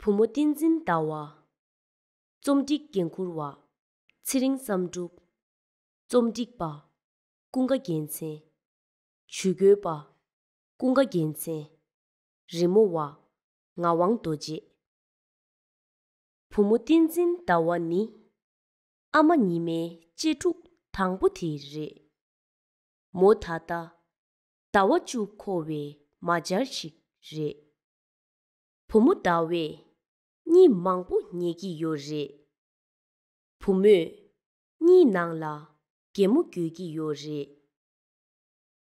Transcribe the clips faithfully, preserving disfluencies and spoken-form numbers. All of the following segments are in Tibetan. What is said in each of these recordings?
བུ་མོ་བསྟན་འཛིན་ཟླ་བ། རྩོམ་སྒྲིག་འགན་འཁུར་བ། ཚེ་རིང་བསམ་གྲུབ། རྩོམ་སྒྲིག་པ། ཀུན་དགའ་རྒྱལ་མཚན། ཇུས་འགོད་པ། ཀུན་དགའ་རྒྱལ་མཚན། རི་མོ་བ། ངག་དབང་རྡོ་རྗེ། བུ་མོ་བསྟན་འཛིན་ཟླ་བ་ནི། ཨ་མ་ཉི་མའི་གཅེས་ཕྲུག་དང་པོ་དེ་རེད། མོ་ད་ལྟ་ཟླ་བ་བཅུ་འཁོར་བའི་མ་སྦྱར་ཞིག་རེད། བུ་མོ་ཟླ་བས་གཉིད་མང་པོ་ཉལ་གྱི་ཡོད་རེད། བུ་མོས་གཉིད་ནང་ལ་གད་མོ་དགོད་ཀྱི་ཡོད་རེད།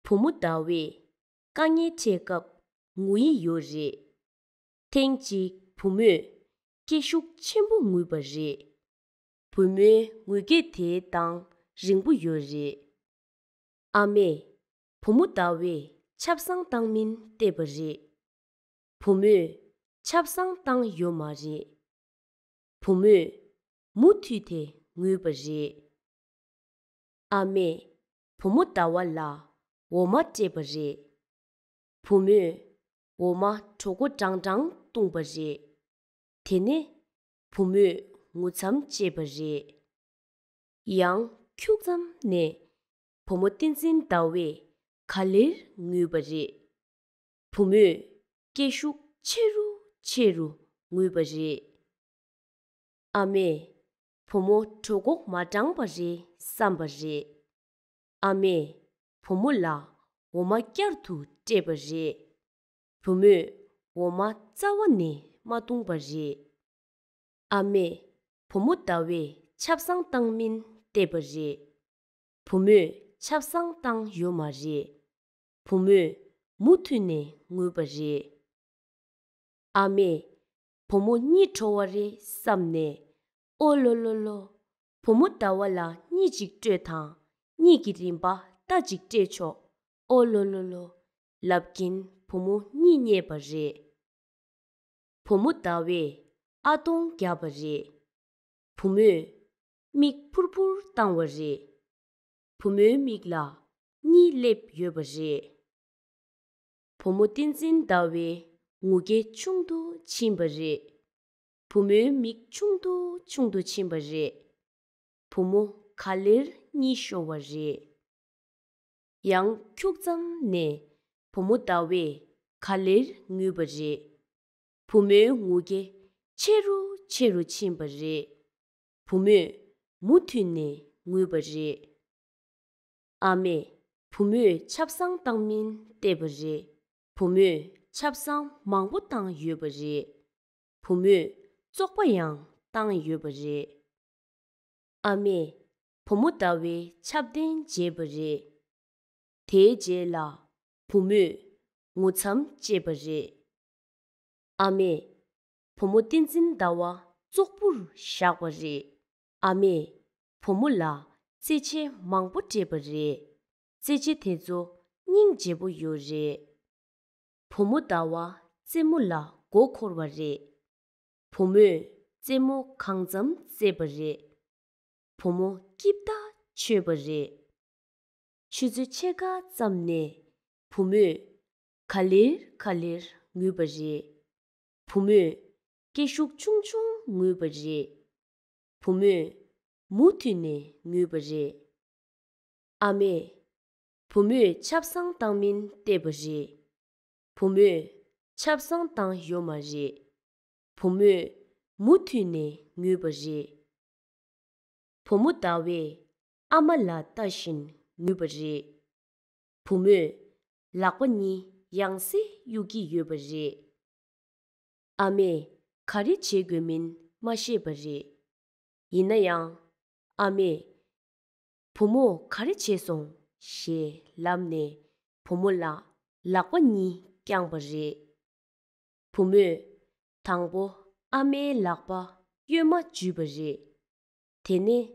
བུ་མོ་ཟླ་བས་དཀའ་ངལ་འཕྲད་སྐབས་ངུ་ཡི་ཡོད་རེད། ཐེངས་གཅིག་བུ་མོས་སྐད་ཤུགས་ཆེན་པོ་ངུས་པ་རེད། བུ་མོའི་ངུ་སྐད་དེའི་གདངས་རིང་པོ་ཡོད་རེད། ཨ་མས་བུ་མོ་ཟླ་བས་ཆབ་གསང་བཏང་མིན་བལྟས་པ་རེད། བུ་མོས་ཆབ་གསང་བཏང་ཡོད་མ་རེད། བུ་མོས་མུ་མཐུད་དེ་ངུས་པ་རེད། ཨ་མས་བུ་མོ་ཟླ་བ་ལ་འོ་མ་སྤྲད་པ་རེད། བུ་མོས་འོ་མ་གྲོད་ཁོག་ཀྲང་ཀྲང་བཏུངས་པ་རེད། དེ་ནས་བུ་མོས་ངུ་མཚམས་བཅད་པ་རེད། ཡང་ཁྱུག་ཙམ་ནས་བུ་མོ་བསྟན་འཛིན་ཟླ་བས་ག་ལེར་ངུས་པ་རེད། བུ་མོས་སྐད་ཤུགས་ཆེ་རུ་ཆེ་རུ་ངུས་པ་རེད། ཨ་མས་བུ་མོ་གྲོད་ཁོག་མ་ཀྲང་པ་རེད་བསམ་པ་རེད། ཨ་མས་བུ་མོ་ལ་འོ་མ་བསྐྱར་དུ་སྤྲད་པ་རེད། བུ་མོས་འོ་མ་རྩ་བ་ནས་མ་བཏུངས་པ་རེད། ཨ་མས་བུ་མོ་ཟླ་བས་ཆབ་གསང་བཏང་མིན་བལྟས་པ་རེད། བུ་མོས་ཆབ་གསང་བཏང་ཡོད་མ་རེད། བུ་མོས་མུ་མཐུད་ནས་ངུས་པ་རེད། ཨ་མས་བུ་མོ་གཉིད་ཁྲོ་བ་རེད་བསམ་ནས། ཨོ་ལོ་ལོ་ལོ། བུ་མོ་ཟླ་བ་ལ་གཉིད་ཅིག་སྤྲོད་དང་། གཉིད་ཀྱི་རིམ་པ་ལྟ་ཅིག་སྤྲད་ཆོག་ཨོ་ལོ་ལོ་ལོ། ལབ་ཀྱིན་བུ་མོ་གཉིད་རྙེད་པ་རེད། བུ་མོ་ཟླ་བས་ཨ་སྟོང་བརྒྱབ་པ་རེད། བུ་མོས་མིག་ཕུར་ཕུར་བཏང་བ་རེད། བུ་མོའི་མིག་ལ་གཉིད་སླེབས་ཡོད་པ་རེད། བུ་མོ་བསྟན་འཛིན་ཟླ་བའི་ངུ་སྐད་ཆུང་དུ་ཕྱིན་པ་རེད། བུ་མོའི་མིག་ཆུང་དུ་ཆུང་དུ་ཕྱིན་པ་རེད། བུ་མོ་ག་ལེར་གཉིད་ཤོར་བ་རེད། ཡང་ཁྱུག་ཙམ་ནས་བུ་མོ་ཟླ་བས་ག་ལེར་ངུས་པ་རེད། བུ་མོའི་ངུ་སྐད་ཆེ་རུ་ཆེ་རུ་ཕྱིན་པ་རེད། བུ་མོས་མུ་མཐུད་ནས་ངུས་པ་རེད། ཨ་མས་བུ་མོས་ཆབ་གསང་བཏང་མིན་བལྟས་པ་རེད། བུ་མོས་ཆབ་གསང་མང་པོ་བཏང་ཡོད་པ་རེད། བུ་མོས་བཙོག་པ་ཡང་བཏང་ཡོད་པ་རེད། ཨ་མས་བུ་མོ་ཟླ་བའི་ཆབ་གདན་བརྗེས་པ་རེད། དེའི་རྗེས་ལ་བུ་མོས་ངུ་མཚམས་བཅད་པ་རེད། ཨ་མས་བུ་མོ་བསྟན་འཛིན་ཟླ་བ་བཙོག་པུར་བཞག་པ་རེད། ཨ་མས་བུ་མོ་ལ་རྩེད་ཆས་མང་པོ་སྤྲད་པ་རེད། རྩེད་ཆས་དེ་ཚོ་སྙིང་རྗེ་པོ་ཡོད་རེད། བུ་མོ་ཟླ་བ་རྩེད་མོ་ལ་མགོ་འཁོར་བ་རེད། བུ་མོས་རྩེད་མོ་གང་འཚམ་རྩེས་པ་རེད། བུ་མོ་སྐྱིད་ཐག་ཆོད་པ་རེད། ཆུ་ཚོད་ཕྱེད་ཀ་ཙམ་ནས་བུ་མོས་ག་ལེར་ག་ལེར་ངུས་པ་རེད། བུ་མོས་སྐད་ཤུགས་ཆུང་ཆུང་ངུས་པ་རེད། བུ་མོས་མུ་མཐུད་ནས་ངུས་པ་རེད། ཨ་མས་བུ་མོས་ཆབ་གསང་བཏང་མིན་བལྟས་པ་རེད། བུ་མོས་ཆབ་གསང་བཏང་ཡོད་མ་རེད། བུ་མོས་མུ་མཐུད་ནས་ངུས་པ་རེད། བུ་མོ་ཟླ་བས་ཨ་མ་ལ་ལྟ་བཞིན་ངུས་པ་རེད། བུ་མོས་ལག་པ་གཉིས་ཡང་སེ་གཡུག་གི་ཡོད་པ་རེད། ཨ་མས་ག་རེ་བྱེད་དགོས་མིན་མ་ཤེས་པ་རེད། ཡིན་ན་ཡང་ཨ་མས་བུ་མོ་ག་རེ་བྱས་སོང་ཞེས་ལབ་ནས་བུ་མོ་ལ་ལག་པ་གཉིས་བརྐྱངས་པ་རེད། བུ་མོས་དང་པོ་ཨ་མའི་ལག་པ་གཡོན་མ་འཇུས་པ་རེད། དེ་ནས་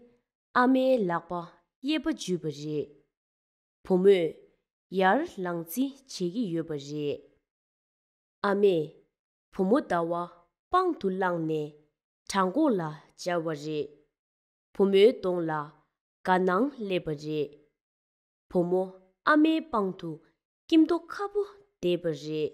ཨ་མའི་ལག་པ་གཡས་པ་འཇུས་པ་རེད། བུ་མོས་ཡར་ལངས་རྩིས་བྱེད་ཀྱི་ཡོད་པ་རེད། ཨ་མས་བུ་མོ་ཟླ་བ་པང་དུ་བླངས་ནས་བྲང་ཁོག་ལ་སྦྱར་བ་རེད། བུ་མོའི་གདོང་ལ་དགའ་སྣང་སླེབས་པ་རེད། བུ་མོ་ཨ་མའི་པང་དུ་སྐྱིད་མདོག་ཁ་པོ་བསྡད་པ་རེད།